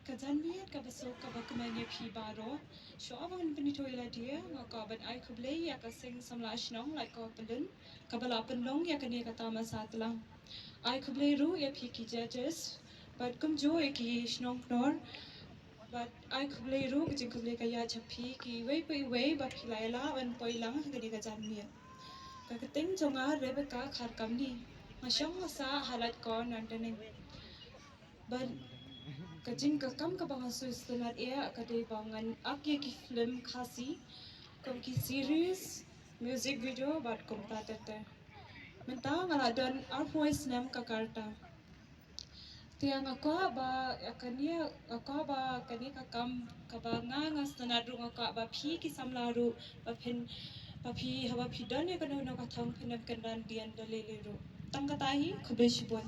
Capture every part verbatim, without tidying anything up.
Ka janmiet kaba suk kaba kmen ïa phi baroh. Shuwa ban pynithuh ïa lade, nga kwah ban ai khublei ïa ka seng samla shnong Laitkor Pyllun kaba la pynlong ïa kane ka tamasha tlang. Ai khublei ruh ïa phi ki judges bad kumjuh ïa ki shnong Knorr. Bad ai khublei ruh, ka jingkhublei ka ïaid sha phi kiwei pa iwei ba phi la ïalah ban poi lang ha kane ka janmiet. Ka kyrteng jong nga Rebecca Kharkamni. Nga shong nga sah ha Laitkor Nandaneng. Bad ka jing, ka kam kaba nga sngewsynei ïa ka dei ba ngan act ïa ki film Khasi, kum ki series, music video bad kumta ter ter. Mynta nga la don arphew snem ka rta. Te nga kwah ba, ïa kane, nga kwah ba kane ka kam kaba nga, nga sngewtynnat ruh, nga kwah ba phi ki samla ruh ba phin, ba phi, haba phi don ïa kano kano ka thong phin ym kynran dien da lei lei ruh. Tang kata hi, khublei shibun.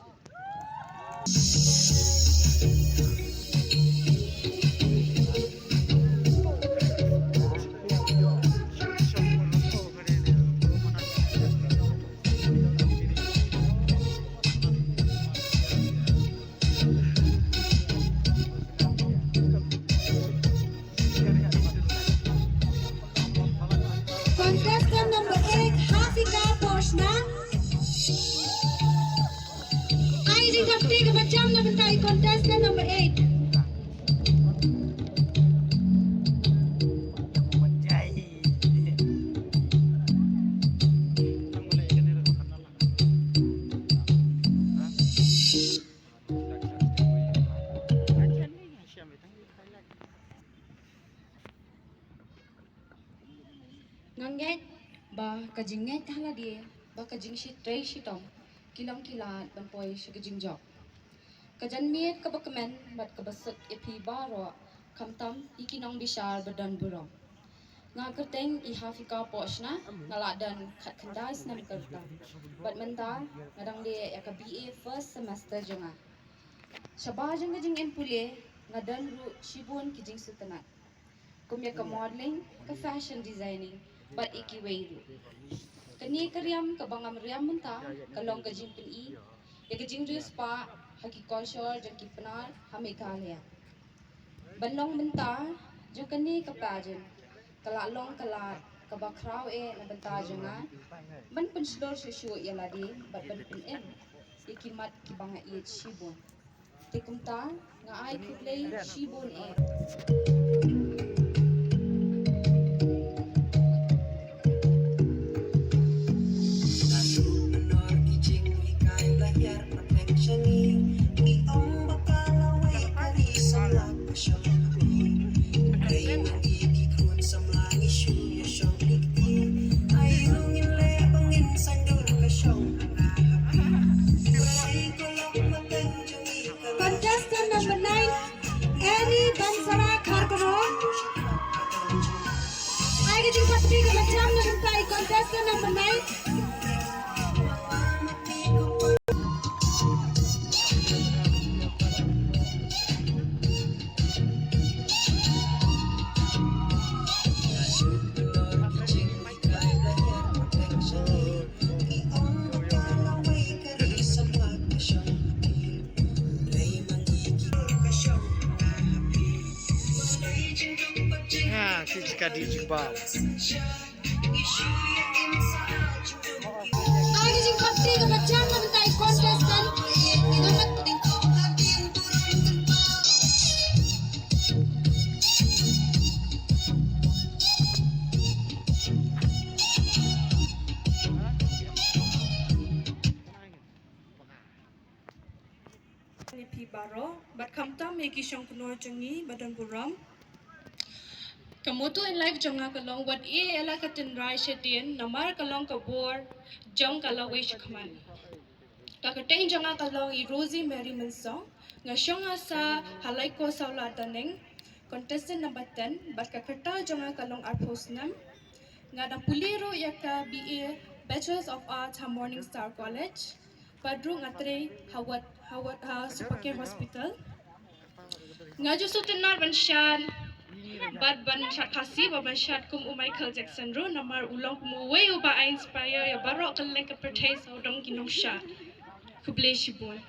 Contestant number eight, Hafika Poshna. Ai jingthap kti kaba jam na bynta i contestant number eight. Nga ngeit ba ka jingngeit ha lade bad ka jingtrei shitom ki long ki lad ban poi sha ka jingjop. Ka janmiet kaba kmen bad kaba suk ïa phi baroh, khamtam ïa ki nongbishar ba don burom. Nga kyrteng i Hafika Poshna, nga la don khatkhyndai snem ka rta. Bad mynta nga dang leh ïa ka B A first semester jong nga. Shabar jong ka jingim pule, nga don ruh shibun ki jingsngewtynnat, kum ïa ka modeling, ka fashion designing bad ïa kiwei ruh. Kane ka riam kaba ngam riam mynta ka long ka jingpyni ïa ka jingriewspah ha ki kolshor jong ki Pnar ha Meghalaya. Ban long bynta jong kane ka pageant ka la long ka lad kaba khraw eh na bynta jong nga ban pynshlur shuh shuh ïa lade bad ban pynim ïa ki mat kiba nga ïeit shibun. Te kumta nga ai khublei shibun eh. Contestant number nine, Annie Bansara Kharkongor. Ai ka jingthap kti kaba jam na bynta i contestant number nine. Ha, ki jika di jibab. Ai ka jingthap kti kaba jam na bynta i contestant. Ïa phi baroh bad khamtam ïa ki shongknor jong ngi ba don burom. Ka motto in life jong nga ka long, wat ïeh ïa la ka tynrai shadien, namar ka long ka bor jong ka lawei shakhmat. Ka kyrteng jong nga ka long i Rosie Mary Mynsong. Nga shong nga sah ha Laitkor Sawla Daneng, contestant number ten, bad ka rta jong nga ka long arphew snem. Nga dang pule ruh ïa ka B A, Bachelors of Arts ha Morning Star College. Bad ruh nga trei ha ward, ha ward, ha Supercare Hospital. Nga ju sngewtynnat ban shad, bad ban shad Khasi, bad ban shad kum u Michael Jackson ruh, namar u long kum uwei uba ai inspire ïa baroh kylleng ka pyrthei sawdong ki nongshad. Khublei shibun.